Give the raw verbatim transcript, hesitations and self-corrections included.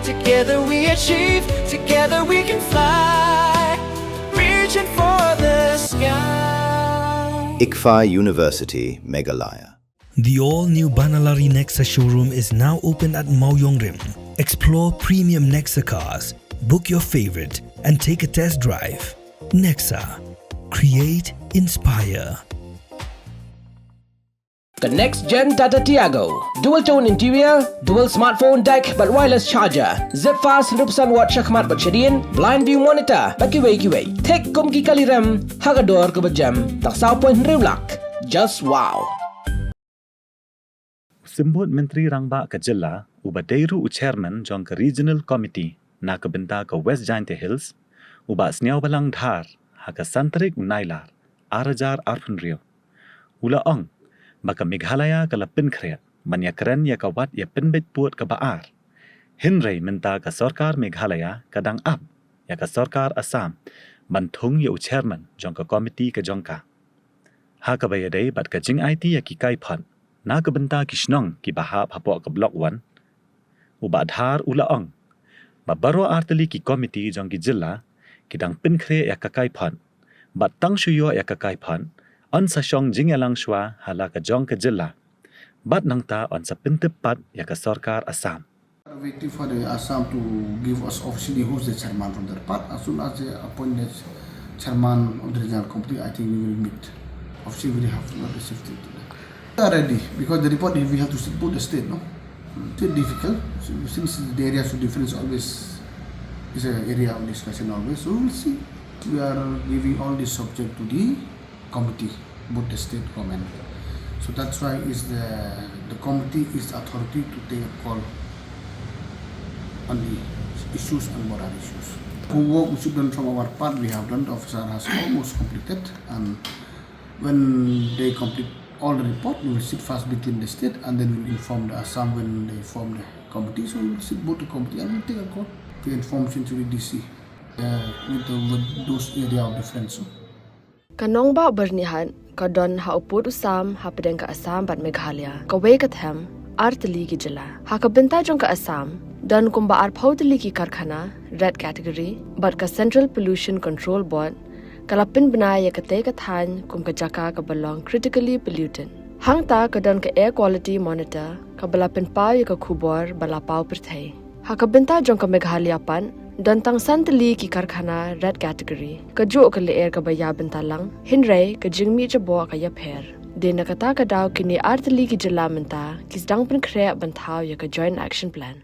Together we achieve, together we can fly. Reaching for the sky. ICFAI University, Meghalaya. The all-new Banalari Nexa showroom is now open at Mawjongrim. Explore premium Nexa cars, book your favorite, and take a test drive. Nexa. Create, inspire. Ka next gen Tata Tiago. Dual tone interior, dual smartphone deck, bad wireless charger. Zip fast, hynriew percent watt shakhmat bad shadien, blind view monitor, bad kiwei kiwei. Thik kum ki kali rem, ha ka dor kaba jem, tang saw point hynriew lak. Just wow. Symbud Myntri Rangbah ka Jylla, uba dei ruh u Chairman jong ka Regional Committee na ka bynta ka West Jaintia Hills, u Bah Sniawbhalang Dhar, ha ka san tarik u Nailar, ar hajar arphew hynriew, u la ong ba ka Meghalaya ka la pynkhreh ban ïakren ïa ka wat ïapynbeit pud kaba ar. Hynrei mynta ka sorkar Meghalaya ka dang ap ïa ka sorkar Assam ban thung ïa u Chairman jong ka komiti ka jong ka. Ha kaba ïadei bad ka jingaiti ïa ki kaiphod na ka bynta ki shnong kiba hap hapoh ka Block One, u Bah Dhar u la ong ba baroh artylli ki komiti jong ki jylla ki dang pynkhreh ïa ka kaiphod, bad tang shu ïoh ïa ka kaiphod, yn sa shong jingïalang shuwa ha la ka jong ka jylla, bad nangta yn sa pyntip pat ïa ka sorkar Assam. Waiting for the Assam to give us officially who's the chairman from their part. As soon as they appoint the chairman of the regional committee, I think we will meet. Officially, we have not received it. We are ready because the report we have to put the state, no? It's difficult. So since the area should difference always is an area of discussion always. So we will see. We are giving all this subject to the committee, both the state government. So that's why is the the committee is authority to take a call on the issues and border issues. Homework we should done from our part, we have done. The officer has almost completed, and when they complete all the report, we will sit first between the state, and then we'll inform the Assam when they form the committee. So we'll sit both the committee and we'll take a call to inform Chinchuri D C, uh, with, the, with those area of difference. Ka nongbah Byrnihat ka don ha u pud u sam hapdeng ka Assam bad Meghalaya, kawei ka them, artylli ki jylla. Ha ka bynta jong ka Assam, don kumba arphew tylli ki karkhana red category, bad ka Central Pollution Control Board ka la pynbna ïa katei ka thaiñ kum ka jaka kaba long critically polluted. Hangta ka don ka Air Quality Monitor kaba la pynpaw ïa ka khubor ba la paw pyrthei. Ha ka bynta jong ka Meghalaya pat, don tang san tylli ki karkhana red category, kajuh ka lyer kaba ïa bynta lang, hynrei ka jingmih jaboh ka ïapher. Dei na kata ka daw kine artylli ki jylla mynta ki sdang pynkhreh ban thaw ïa ka Joint Action Plan.